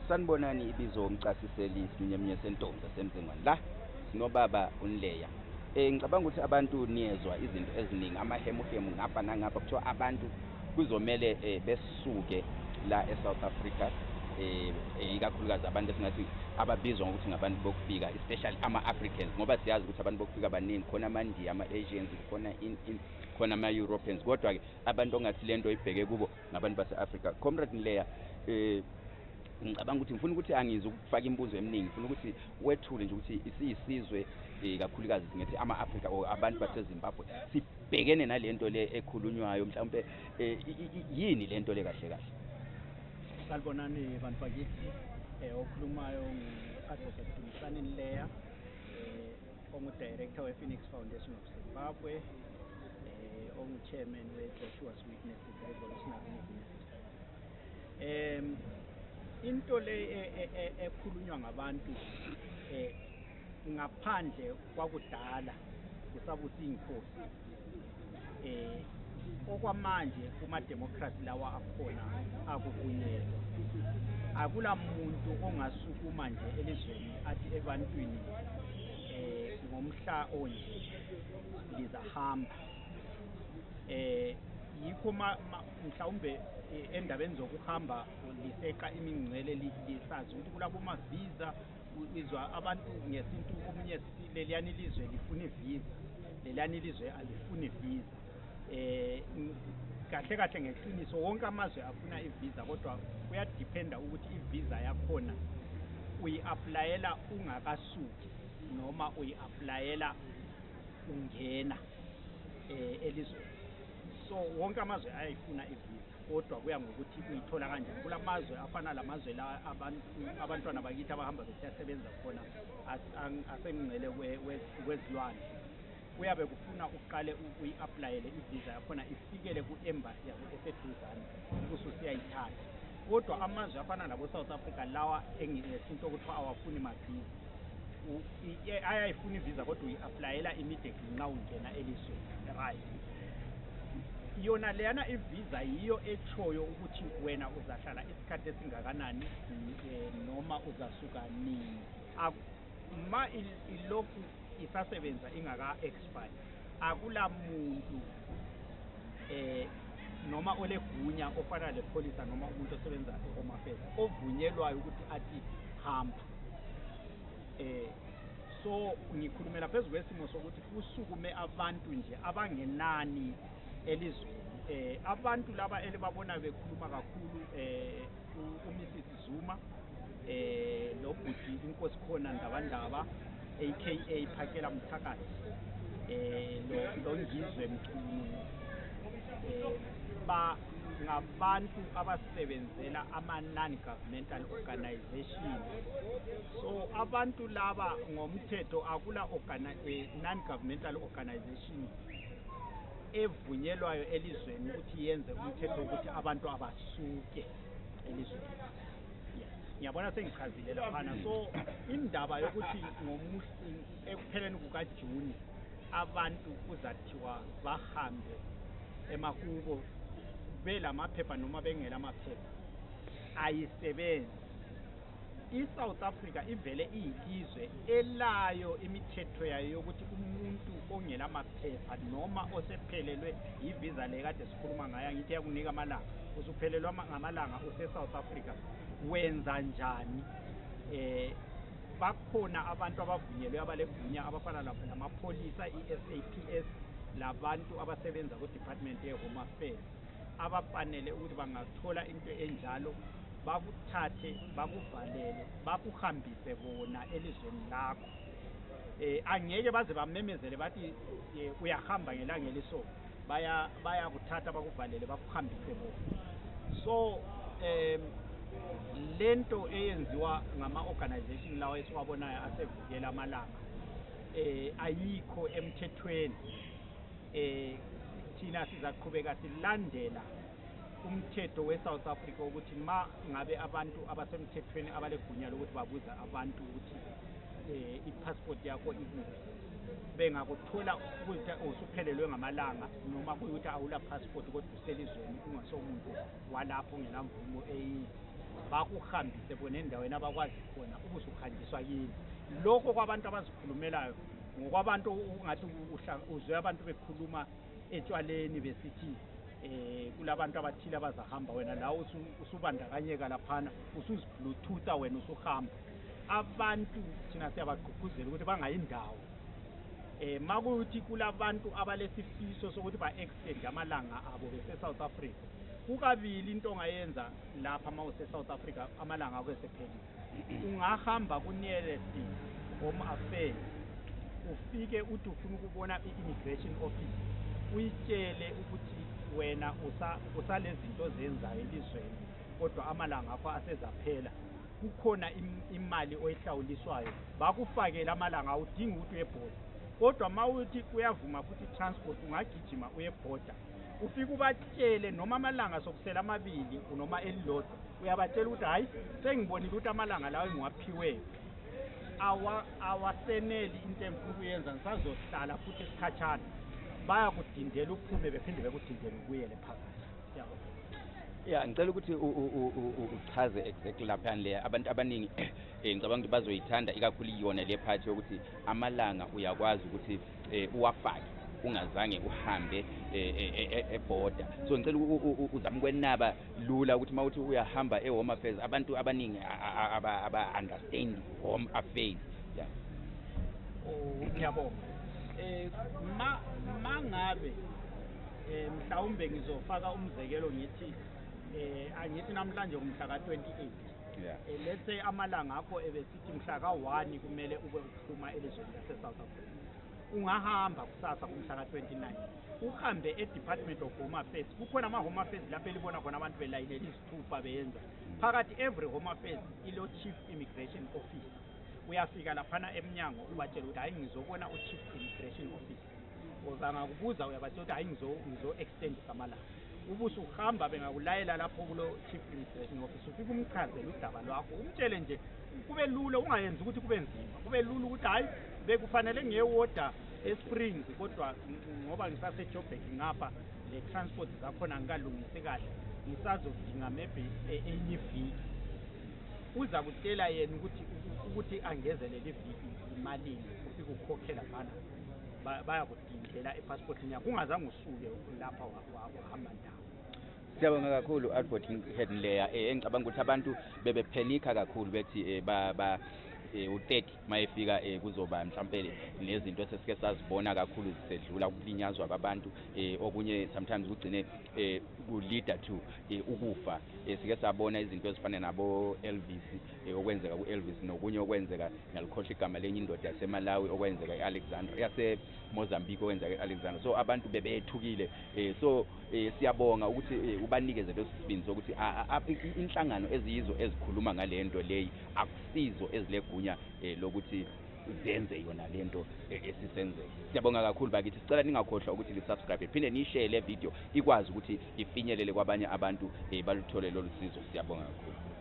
Sanibonani ibizo umchasiseli Sinyemnye sentombi zasemzingwane la sinobaba uNleya. Ngicabanga ukuthi abantu niyezwa izinto eziningi amahemuhemu ngapha nangapha kuthiwa abantu kuzomela besuke la eSouth Africa ikakhulukazi abantu esingathi ababizwa ngokuthi ngabantu bokufika especially ama-Africans ngoba siyazi ukuthi abantu bokufika abaningi khona ama-India ama-Asians khona ama-Europeans kodwa-ke abantu ongathi lento ibheke kubo ngabantu base-Africa. Comrade Nleya, ngicabanga ukuthi ngifuna ukuthi angize ukufaka imibuzo eminingi, ngifuna ukuthi wethule nje ukuthi isiyisizwe kakhulukazi singethi ama-Africa or abantu baseZimbabwe sibhekene nalento le ekhulunywayo mhlawumbe yini lento le kahle kahle? Salibonani bantu bakithi, okhulumayo ngu-Advocate Dumisani Nleya, ongu-Director we-Phoenix Foundation of Zimbabwe, ongu-Chairman we-Joshua's Witnesses Revolutionary Movement. Into le ekhulunywa ngabantu ngaphandle kwakudala kusabuthi inkosi okwamanje kuma-democracy lawa akhona akuvunyelwa. Akula muntu ongasukuma nje elizweni athi ebantwini ngomhla onje lizahamba. Yikho mhlawumbe endabeni zokuhamba liseqa imingcele lisazi ukuthi kulabo ma-visa izwa abantu ngesintu omunye leliyani ilizwe lifuna ivisa, leliyani ilizwe alifuni ivisa. Kahle kahle ngeqiniso wonke amazwe afuna ivisa kodwa kuyadipenda ukuthi ivisa yakhona uyi-aplayela ungakasuki noma uyi-aplayela ungena elizweni. So wonke amazwe ayayifuna ivisa kodwa kuya ngokuthi uyithola kanjani. Kula mazwe afana lamazwe la abantwana bakithi abahamba besiyasebenza khona asengcele kwezilwandle kuyabe kufuna uqale uyi-aplayele ivisa yakhona ifikele ku-embassy yabo eseduzane ususiyayithatha. Kodwa amazwe afana nabo-South Africa lawa engesinto okuthiwa awafuni mavisa ayayifuna ivisa kodwa uyi-aplayela immediately nxa ungena elizweni, right? Yona leyana ivisa yiyo echoyo ukuthi wena uzahlala isikhathi esingakanani noma uzasuka nini. Ma ilokhu isasebenza ingaka-expire akula muntu noma olegunya ofana lepholisa noma umuntu osebenza e-Home Affairs ovunyelwayo ukuthi athi hamba. So ngikhulumela phezu kwesimo sokuthi kusukume abantu nje abangenani elizweni. Abantu laba elibabona bekhuluma kakhulu uMrs Zuma nobhuti inkosi khona Ndabandaba aka Phakela Mthakathi lo Ngizwe Mchunu ngabantu abasebenzela ama-non-governmental organization. So abantu laba ngomthetho akula non-governmental organization evunyelwayo elizweni ukuthi yenze umthetho ukuthi abantu abasuke elizweni. Ngiyabona sengichazile laphana. So indaba yokuthi ekupheleni kukaJuni abantu kuzathiwa bahambe emakubo belamaphepha noma bengela maphepha ayisebenzi. I-South Africa ivele iyilizwe elayo imithetho yayo yokuthi umuntu ongela maphepha noma osephelelwe ivisa le kade sikhuluma ngayo ngithi yakunika amalanga usuphelelwa ngamalanga use-South Africa wenza njani. Bakhona abantu abavunyelwe abalegunya abafana namapholisa i-SAPS labantu abasebenza ku-Department ye-Home Affairs abafanele ukuthi bangathola into enjalo bakuthathe bakuvalele bakuhambise bona elizweni lakho. Angeke baze bamemezele bathi uyahamba ngelanga eliso, baya kuthatha bakuvalele bakuhambise bona. So lento eyenziwa ngama-organization lawa esiwabonayo asevukela amalanga ayikho emthethweni. Thina sizaqhubeka silandela umthetho we-South Africa ukuthi ma ngabe abantu abasemthethweni abalegunya lokuthi babuza abantu ukuthi i-passport yakho ikuphi bengakuthola ukuthi usuphelelwe ngamalanga noma kuyikuthi awula passport kodwa uselizweni ungasomuntu walapho ngenamvumo bakuhambise bona endaweni abakwazi khona ubusuhanjiswa yini. Lokho kwabantu abazikhulumelayo ngokwabantu ungathi uzwe abantu bekhuluma etshwaleni besithi kulabantu abathile abazahamba, wena lawo usubandakanyeka laphana usuzibluetooth wena usuhamba. Abantu thina siyabagqugquzela ukuthi bangayindawo makuthi kulabantu abalesifiso sokuthi ba-extend amalanga abo bese-South Africa, kukabili into ongayenza lapha uma use-South Africa amalanga akho esephelile. Ungahamba ku-nearest Home Affairs ufike uthi ufuna ukubona i-immigration office, uyitshele ukuthi wena usalezinto zenzayo elizweni kodwa amalanga akho asezaphela, kukhona imali oyihlawuliswayo, bakufakele amalanga awudingi ukuthi uyebhoda. Kodwa ma uthi uyavuma futhi transport ungagijima uyebhoda, ufike ubatshele noma amalanga sokusela amabili noma elilodwa, uyabatshela ukuthi hayi sengibonile ukuthi amalanga lawo engiwaphiweyo awaseneli into engifuna ukuyenza, ngisazohlala futhi esikhatshana. Bayakudindela uphume bephinde bekudindele ubuyele phakathi. Ya, ngicela ukuthi uchaze exactly lapha le abantu abaningi ngicabanga ukuthi bazoyithanda ikakhulu iyona le part yokuthi amalanga uyakwazi ukuthi uwafake ungazange uhambe eborder. So ngicela uzame ukwenaba lula ukuthi mawuthi uyahamba eHome Affairs abantu abaningi aba-understand Home Affairs. Yeah. Ngiyabonga. Mangabe mhlawumbe ngizofaka umzekelo ngithi angithi namhlanje umhla ka-28. Yeah. Let's say amalanga akho ebesithi mhla ka-1 kumele ube uphuma elizweni lase-South Africa. Ungahamba kusasa kumhla ka-29 uhambe e-Department of Home Affairs. Kukhona ama-Home Affairs lapho elibona khona abantu belayinela izithupha beyenza. Phakathi every Home Affairs ilo Chief Immigration Office. Uyafika laphana emnyango ubatshela ukuthi hayi ngizobona u-Chief Immigration Office. Bangakubuza uyabatshela ukuthi hayi ngizo-extend amalanga. Ubusuhamba bengakulayela lapho kulo Chief Immigration Office, ufike umchazele udaba lwakho, umtshele nje kube lula, ungayenzi ukuthi kube nzima, kube lula ukuthi hayi bekufanele ngiyewoda eSprings kodwa ngoba ngisase-Joburg ngapha le transport zakhona ngikalungisi kahle, ngisazodinga maybe enye iviki. Uza kutshela yena ukuthi angezelele iviki imalini, ufike ukhokhela phana bayakudingela epassportini yakho ungazange usuke lapha wahamba ndawo. Siyabonga kakhulu Advocate Hedleya. Engicabanga ukuthi abantu bebephenika kakhulu bethi u-30 mayefika kuzoba mhlawumbe nezinto esesike sazibona kakhulu zisedlula ukulinyazwa kwabantu, okunye sometimes kugcine ku-leader to ukufa. Sike sabona izinto ezifana nabo Elvis, okwenzeka ku-Elvis, nokunye okwenzeka ngalikhohle igama lenye indoda yaseMalawi okwenzeka e-Alexandra yase-Mozambique okwenzeka e-Alexandra. So abantu bebethukile. So siyabonga ukuthi ubanikeze leso sibindi sokuthi inhlangano eziyizo ezikhuluma ngale nto leyi akusizo ezilegunya lokuthi zenze yona lento esisenzele. Siyabonga kakhulu bakithi, sicela ningakhohlwa ukuthi li-subscribe phinde niyishare le video ikwazi ukuthi ifinyelele kwabanye abantu baluthole lolu sizo. Siyabonga kakhulu.